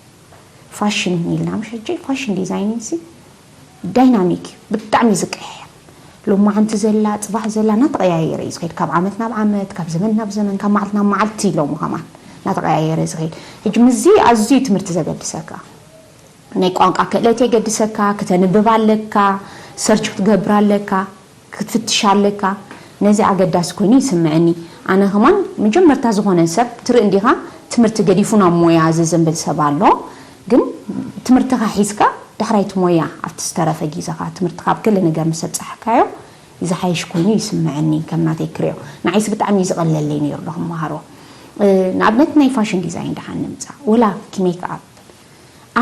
ፋሽን እውን ኢልና ምሽ ሕጂ ፋሽን ዲዛይኒንግ ሲ ዳይናሚክ እዩ፣ ብጣዕሚ እዩ ዝቀያየር። ሎማዓንቲ ዘላ፣ ጽባሕ ዘላ እናተቐያየረ እዩ ዝኸይድ። ካብ ዓመት ናብ ዓመት፣ ካብ ዘመን ናብ ዘመን፣ ካብ መዓልቲ ናብ መዓልቲ ኢሎሞ ከማን እናተቐያየረ ዝኸይድ። ሕጂ ምስዚ ኣዝዩ ትምህርቲ ዘገድሰካ። ናይ ቋንቋ ክእለት የገድሰካ፣ ክተንብብ ኣለካ፣ ሰርች ክትገብር ኣለካ፣ ክትፍትሽ ኣለካ። ነዚ ኣገዳሲ ኮይኑ ይስምዐኒ። ኣነ ከማን መጀመርታ ዝኾነ ሰብ ትርኢ እንዲኻ ትምህርቲ ገዲፉ ናብ ሞያ ዝዝንብል ሰብ ኣሎ። ግን ትምህርትኻ ሒዝካ ዳሕራይ እቲ ሞያ ኣብቲ ዝተረፈ ግዜኻ ትምህርትኻ ኣብ ገለ ነገር ምስ ኣብጻሕካዮ ዝሓይሽ ኮይኑ ይስምዐኒ ከም ናተይ ክሪኦ። ንዓይሲ ብጣዕሚ እዩ ዝቐለለይ ነይሩ ዶ ክመሃሮ። እ፣ ንኣብነት ናይ ፋሽን ዲዛይን ደሓን ንምጻእ ወላ ሜክ ኣፕ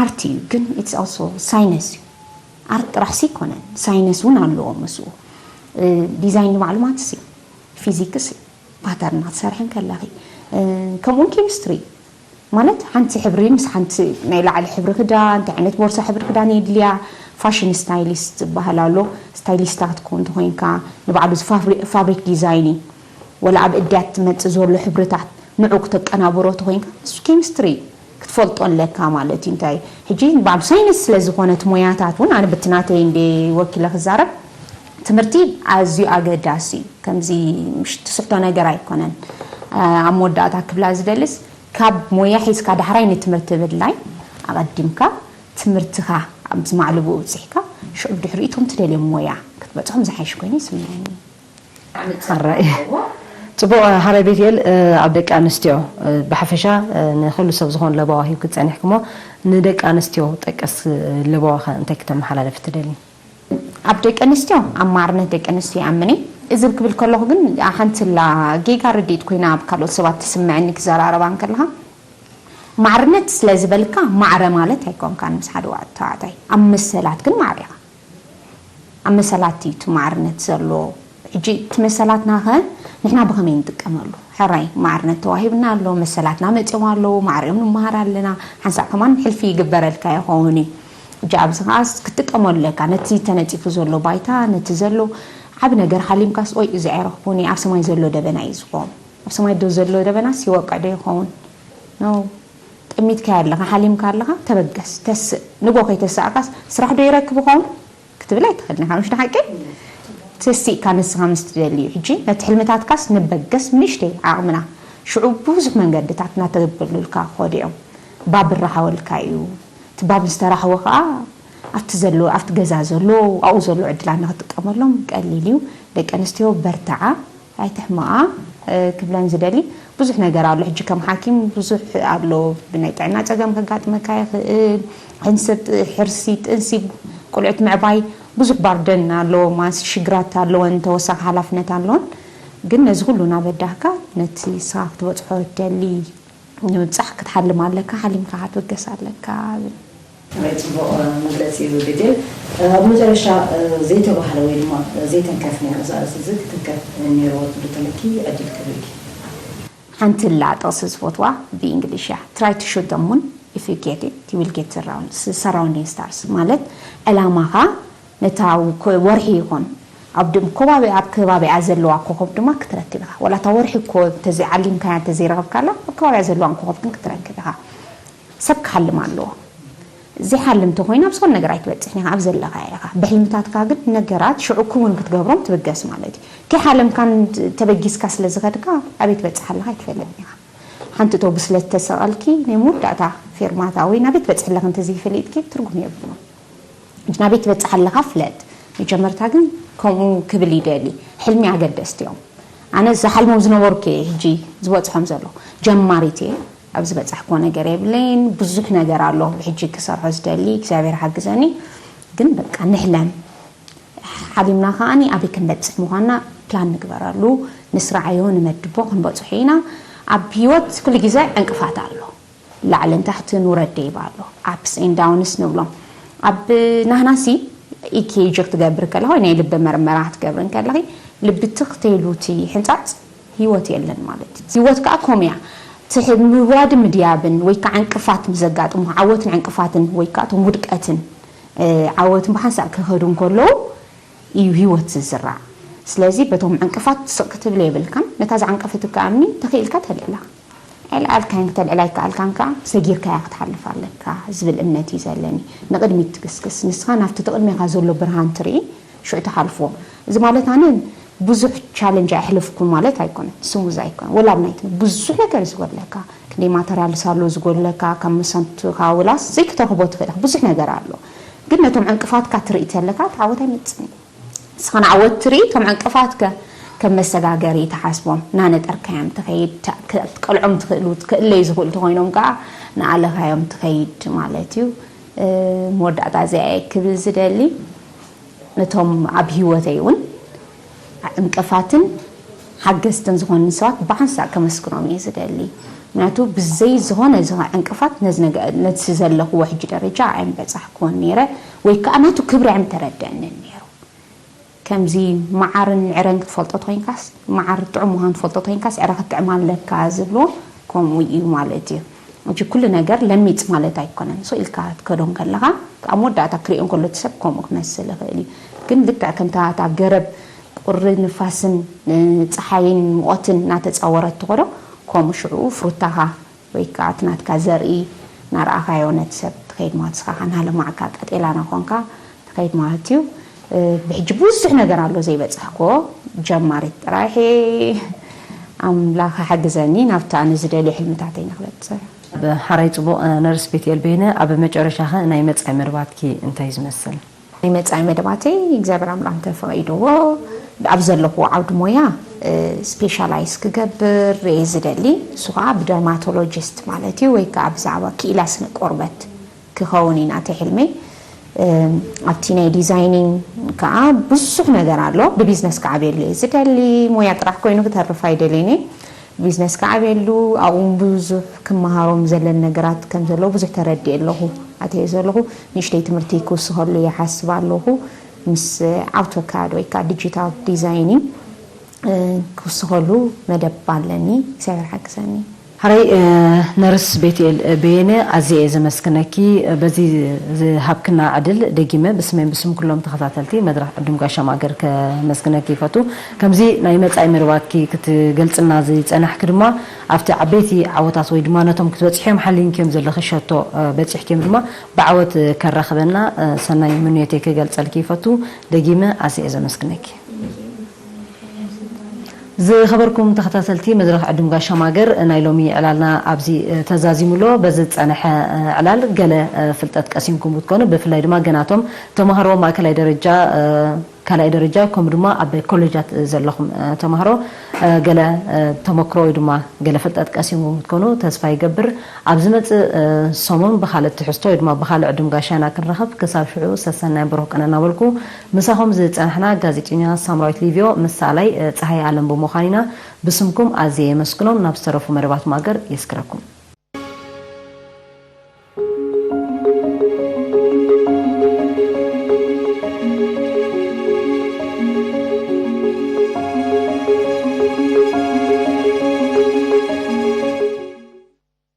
ኣርት እዩ፣ ግን it's also ሳይነስ እዩ። ኣርት ጥራሕሲ ኣይኮነን፣ ሳይነስ እውን ኣለዎ ምስኡ። እ፣ ዲዛይን ንባዕሉ ማትስ እዩ፣ ፊዚክስ እዩ። ፓተርና ትሰርሒ እንከለኺ፣ እ፣ ከምኡውን ኬሚስትሪ ማለት ሓንቲ ሕብሪ ምስ ሓንቲ ናይ ላዕሊ ሕብሪ ክዳን፣ እንታይ ዓይነት ቦርሳ ሕብሪ ክዳን የድልያ፣ ፋሽን ስታይሊስት ዝበሃል ኣሎ። ስታይሊስታ ክትከውን ተኾይንካ ንባዕሉ እዚ ፋብሪ-፣ ፋብሪክ ዲዛይን እዩ። ወላ ኣብ እድያት ትመጽእ ዘሎ ሕብርታት ንዑ ክተቀናብሮ ተኾይንካ እሱ ኬሚስትሪ ክትፈልጦ ኣለካ ማለት እዩ። እንታይ ሕጂ ንባዕሉ ሳይንስ ስለ ዝኾነት ሞያታት እውን ኣነ ብቲ ናተይ እንደ ወኪለ ክዛረብ ትምህርቲ ኣዝዩ ኣገዳሲ እዩ። ከምዚ ምሽ ትስሕቶ ነገር ኣይኮነን። ኣ፣ ኣብ መወዳእታ ክብላ ዝደልስ ካብ ሞያ ሒዝካ ዳሕራይ ንትምህርቲ ምድላይ ኣቐዲምካ ትምህርትኻ ኣብ ዝማዕልቡ ኣብጺሕካ ሽዑ ድሕሪኡ እቶም ትደልዮም ሞያ ክትበጽሖም ዝሓይሽ ኮይኑ ይስምዐኒ። ኣራይ። ጽቡቕ፣ ሃራይ ቤትኤል፣ እ፣ ኣብ ደቂ ኣንስትዮ፣ እ፣ ብሓፈሻ፣ እ፣ ንኹሉ ሰብ ዝኾን ለበዋ ሂብኪ ጸኒሕኪ እሞ፣ ንደቂ ኣንስትዮ ጠቀስ ለበዋኸ እንታይ ክተመሓላልፊ ትደሊ? ኣብ ደቂ ኣንስትዮ፣ ኣብ ማዕርነት ደቂ ኣንስትዮ ይኣምን እየ። እዚ ክብል ከለኹ ግን፣ ሓንቲ ላ ጌጋ ርድኢት ኮይና ኣብ ካልኦት ሰባት ትስምዐኒ ክዘራረባ እንከለኻ፣ ማዕርነት ስለ ዝበልካ ማዕረ ማለት ኣይኮንካን ምስ ሓደ ዋ-፣ ተባዕታይ። ኣብ መሰላት ግን ማዕረ ኢኻ። ኣብ መሰላት እዩ እቲ ማዕርነት ዘሎ። ሕጂ እቲ መሰላትና ኸ ንሕና ብኸመይ ንጥቀመሉ? ሕራይ ማዕርነት ተዋሂብና ኣሎ፣ መሰላትና መጺኦም ኣለዉ፣ ማዕሪኦም ንመሃር ኣለና። ሓንሳእ ከማን ሕልፊ ይግበረልካ ይኸውን እዩ። ሕጂ ኣብዚ ኸኣ ክትጥቀመሉ ኣለካ። ነቲ ተነጺፉ ዘሎ ባይታ፣ ነቲ ዘሎ ዓቢ ነገር ሓሊምካስ፣ ኦይ፣ እዚ ኣይረኽቦን እየ፣ ኣብ ሰማይ ዘሎ ደበና እዩ ዝኸውን። ኣብ ሰማይ ዶ ዘሎ ደበናስ ይወቅዕ ዶ ይኸውን? ኖ። ጠሚትካዮ ኣለኻ፣ ሓሊምካ ኣለኻ፣ ተበገስ፣ ተስእ። ንጎ ከይተሳእካስ ስራሕ ዶ ይረክብ ይኸውን? ክትብል ኣይትኽእልን ኢኻ፣ ምሽ ንሓቂ? ተሲእካ ንስኻ ምስ ትደሊ እዩ። ሕጂ ነቲ ሕልምታትካስ ንበገስ ብንእሽተይ ዓቕምና። ሽዑ ብዙሕ መንገድታት እናተበሉልካ ክኸዱ እዮም። ባብ ይረሓወልካ እዩ። እቲ ባብ ምስ ተራሕወ ኸኣ ኣብቲ ዘሎ፣ ኣብቲ ገዛ ዘሎ፣ ኣብኡ ዘሎ ዕድላት ንኽትጥቀመሎም ቀሊል እዩ። ደቂ ኣንስትዮ በርትዓ፣ ኣይትሕመቓ፣ እ፣ ክብለን ዝደሊ ብዙሕ ነገር ኣሎ። ሕጂ ከም ሓኪም ብዙሕ ኣሎ። ብናይ ጥዕና ጸገም ከጋጥመካ ይኽእል። ሕንስብ፣ ሕርሲ፣ ጥንሲ፣ ቆልዑት ምዕባይ ብዙሕ ባርደን ኣለዎ፣ ማስ ሽግራት ኣለወን፣ ተወሳኺ ሓላፍነት ኣለወን። ግን ነዚ ኩሉ እናበዳህካ ነቲ ንስኻ ክትበጽሖ እትደሊ ንምብጻሕ ክትሓልም ኣለካ፣ ሓሊምካ ክትብገስ ኣለካ እብል። ናይ ጽቡቕ መግለጺ እዩ ቤቴል። ኣብ መጨረሻ ዘይተባህለ ወይ ድማ ዘይተንከፍ ነይሩ፣ እዚ ኣርእስቲ እዚ ክትንከፍ ነይርዎ ትብሉ ተለኪ ዕድል ክህበኪ። ሓንቲ ላ ጥቕሲ ዝፈትዋ ብእንግሊሽ እያ። Try to shoot the moon, if you get it, you will get the round-፣ surrounding stars። ማለት ዕላማኻ ነታ ኮ-፣ ወርሒ ይኹን ኣብ ድም-፣ ከባቢ፣ ኣብ ከባቢኣ ዘለዋ ኮኸብ ድማ ክትረክብ ኢኻ። ዋላ እታ ወርሒ እኮ እንተዘይዓሊምካያ፣ እንተዘይረኸብካላ፣ ኣብ ከባቢኣ ዘለዋን ኮኸብ ግን ክትረክብ ኢኻ። ሰብ ክሓልም ኣለዎ። ዘይሓልም እንተኾይኑ ኣብ ዝኾነ ነገር ኣይትበጽሕን ኢኻ፣ ኣብ ዘለኻዮ ኢኻ። ብሕልምታትካ ግን ነገራት ሽዑ ክውን ክትገብሮም ትብገስ ማለት እዩ። ከይሓለምካን ተበጊስካ ስለ ዝኸድካ ኣበይ ትበጽሕ ኣለኻ ኣይትፈልጥን ኢኻ። ሓንቲ ኣውቶቡስ ስለ ዝተሰቐልኪ ናይ መወዳእታ ፌርማታ ወይ ናበይ ትበጽሒ ኣለኺ እንተዘይፈሊጥኪ ትርጉም የብሉን። ሕጂ ናበይ ትበጽሕ ኣለኻ ፍለጥ። መጀመርታ ግን ከምኡ ክብል ይደሊ። ሕልሚ ኣገደስቲ እዮም። ኣነ ዝሓልሞም ዝነበርኩ እየ ሕጂ ዝበጽሖም ዘለኹ። ጀማሪት እየ። ኣብ ዝበጻሕክዎ ነገር የብለይን። ብዙሕ ነገር ኣሎ ብሕጂ ክሰርሖ ዝደሊ። እግዚኣብሔር ሓግዘኒ። ግን በቃ ንሕለም። ሓሊምና ከኣኒ ኣበይ ክንበጽሕ ምዃንና ፕላን ንግበረሉ። ንስራዓዮ፣ ንመድቦ፣ ክንበጽሖ ኢና። ኣብ ህይወት ኩሉ ግዜ ዕንቅፋት ኣሎ። ላዕልን ታሕትን ውረድ ደይባ ኣሎ። ኣፕስ ኤንድ ዳውንስ ንብሎም። ኣብ ናህናሲ ኢኬጂ ክትገብር ከለኻ ወይ ናይ ልቢ መርመራ ክትገብር እንከለኺ ልቢ ትኽ ተይሉ እቲ ሕንጻጽ ህይወት የለን ማለት እዩ። ህይወት ከኣ ከምኡ እያ። እቲ ሕ-፣ ምውራድን ምድያብን ወይ ከዓ ዕንቅፋት ምስ ዘጋጥሙ፣ ዓወትን ዕንቅፋትን ወይ ከዓ እቶም ውድቀትን፣ እ፣ ዓወትን ብሓንሳእ ክኸዱ እንከለዉ እዩ ህይወት ዝዝራእ። ስለዚ በቶም ዕንቅፋት ስቕ ክትብል የብልካን። ነታ ዝዓንቀፈትካ እምኒ ተኽኢልካ ተልዕላ። ኣይልኣልካይን ክተልዕል ኣይከኣልካን ከዓ ሰጊርካያ ክትሓልፍ ኣለካ ዝብል እምነት እዩ ዘለኒ። ንቕድሚት ትግስግስ፣ ንስኻ ናብቲ ትቕድሜኻ ዘሎ ብርሃን ትርኢ፣ ሽዑ ትሓልፎ። እዚ ማለት ኣነ ብዙሕ ቻለንጅ ኣሕልፍኩም ማለት ኣይኮነን፣ ስሙዝ ኣይኮነን። ወላ ኣብ ናይ ትምህርቲ ብዙሕ ነገር እዩ ዝጎድለካ፣ ክንደይ ማተርያልስ ኣሎ ዝጎድለካ፣ ካብ መሰንትካ ወላስ ዘይክተርኽቦ ትኽእል ኢኻ። ብዙሕ ነገር ኣሎ፣ ግን ነቶም ዕንቅፋትካ ትርኢ ተለካ እቲ ዓወት ኣይመጽእን እዩ። ንስኻ ንዓወት ትርኢ፣ እቶም ዕንቅፋት ከ ከም መሰጋገሪ ትሓስቦም፣ እናነጠርካዮም ትኸይድ፣ ተ- ክትቀልዖም ትኽእሉ፣ ክእለዩ ዝኽእሉ ተኾይኖም ከዓ ንኣለኻዮም ትኸይድ ማለት እዩ። መወዳእታ እዚኣ እየ ክብል ዝደሊ። ነቶም ኣብ ህይወተይ እውን ዕንቅፋትን ሓገዝትን ዝኾኑኒ ሰባት ብሓንሳእ ከመስግኖም እየ ዝደሊ። ምክንያቱ ብዘይ ዝኾነ ዝኾነ ዕንቅፋት ነዚ ነገ- ነዚ ዘለኽዎ ሕጂ ደረጃ ኣይምበጻሕክዎን ነይረ፣ ወይ ከዓ ናቱ ክብሪ ኣይምተረደአንን ነይሩ። ከምዚ መዓርን ዕረን ክትፈልጦ ተኮይንካስ፣ መዓር ጥዑም ምዃኑ ትፈልጦ ተኮይንካስ ዕረ ክትጥዕም ኣለካ ዝብልዎ ከምኡ እዩ ማለት እዩ። ሕጂ ኩሉ ነገር ለሚጽ ማለት ኣይኮነን። ሶ ኢልካ ክትከዶ እንከለኻ፣ ኣብ መወዳእታ ክሪኦ እንከሎ እቲ ሰብ ከምኡ ክመስል ይኽእል እዩ። ግን ልክዕ ከምታ እታ ገረብ ቁሪ ንፋስን እ፣ ጸሓይን ሙቐትን እናተጻወረት ትኸዶ፣ ከምኡ ሽዑ ፍሩታኻ ወይ ከዓ እቲ ናትካ ዘርኢ እናረኣኻዮ ነቲ ሰብ ትኸይድ ማለት ንስኻ ኸዓ እናለማዕካ ቀጤላ እናኾንካ ትኸይድ ማለት እዩ። እ፣ ብሕጂ ብዙሕ ነገር ኣሎ ዘይበጻሕክዎ፣ ጀማሪት ጥራሕ እየ። ኣምላኽ ሓግዘኒ ናብቲ ኣነ ዝደልዮ ሕልምታተይ ንክበጽሕ። ሕራይ ጽቡቕ። ነርስ ቤትኤል በየነ፣ ኣብ መጨረሻኸ ናይ መጻኢ መደባትኪ እንታይ ዝመስል? ናይ መጻኢ መደባተይ እግዚኣብሔር ኣምላኽ እንተፈቒድዎ ኣብ ዘለኹዎ ዓውዲ ሞያ እ፣ ስፔሻላይዝ ክገብር እየ ዝደሊ። እሱ ከዓ ብደርማቶሎጂስት ማለት እዩ፣ ወይ ከዓ ብዛዕባ ክኢላ ስነ ቆርበት ክኸውን እዩ ናተይ ሕልመይ። እ፣ ኣብቲ ናይ ዲዛይኒንግ ከዓ ብዙሕ ነገር ኣሎ። ብቢዝነስ ክዓብየሉ እየ ዝደሊ። ሞያ ጥራሕ ኮይኑ ክተርፍ ኣይደልየን እየ። ቢዝነስ ክዓብየሉ፣ ኣብኡ እውን ብዙሕ ክመሃሮም ዘለኒ ነገራት ከም ዘለዉ ብዙሕ ተረዲኤ ኣለኹ። ኣትየ ዘለኹ ንእሽተይ ትምህርቲ ክውስኸሉ ይሓስብ ኣለኹ። ምስ ኣውቶካድ ወይ ከዓ ዲጂታል ዲዛይኒንግ እ፣ ክውስኸሉ መደብ ኣለኒ። እግዚኣብሔር ሓግዘኒ። ሕራይ፣ እ፣ ነርስ ቤትኤል በየነ፣ ኣዝየ እየ ዘመስግነኪ። በዚ ዝሃብክና ዕድል ደጊመ ብስመይን ብስም ኩሎም ተኸታተልቲ መድረኽ ዕዱም ጋሻ ማገር ከመስግነኪ ይፈቱ። ከምዚ ናይ መጻኢ መደባትኪ ክትገልጽልና ዝጸናሕኪ ድማ ኣብቲ ዓበይቲ ዓወታት ወይ ድማ ነቶም ክትበጽሕዮም ሓሊንክዮም ዘለኺ ሸቶ፣ እ፣ በጺሕክዮም ድማ ብዓወት ከራኽበና፣ እ፣ ሰናይ ምንዮተይ ክገልጸልኪ ይፈቱ። ደጊመ ኣዝየ እየ ዘመስግነኪ። ዝኸበርኩም ተኸታተልቲ መድረኽ ዕዱም ጋሻ ማገር፣ ናይ ሎሚ ዕላልና ኣብዚ ተዛዚሙ ኣሎ። በዚ ዝጸንሐ ዕላል ገለ ፍልጠት ቀሲምኩም ክትኮኑ፣ ብፍላይ ድማ ገናቶም ተማሃሮ ማእከላይ ደረጃ፣ ካልኣይ ደረጃ፣ ከምኡ ድማ ኣብ ኮሌጃት ዘለኹም ተማሃሮ ገለ ተመክሮ ወይ ድማ ገለ ፍልጠት ቀሲምኩም ክትኮኑ ተስፋ ይገብር። ኣብ ዝመጽእ ሰሙን ብኻልእ ትሕዝቶ ወይ ድማ ብኻልእ ዕዱም ጋሻ ኢና ክንራኸብ። ክሳብ ሽዑ ሰሰናይ ብሩኽ ቅነ እናበልኩ፣ ምሳኹም ዝጸናሕና ጋዜጠኛ ሳምራዊት ሊቭዮ ምስ ሰኣላይ፣ እ፣ ጸሃይ ኣለም ብምዃን ኢና። ብስምኩም ኣዝየ የመስግኖም። ናብ ዝተረፉ መደባት ማገር የስክረኩም።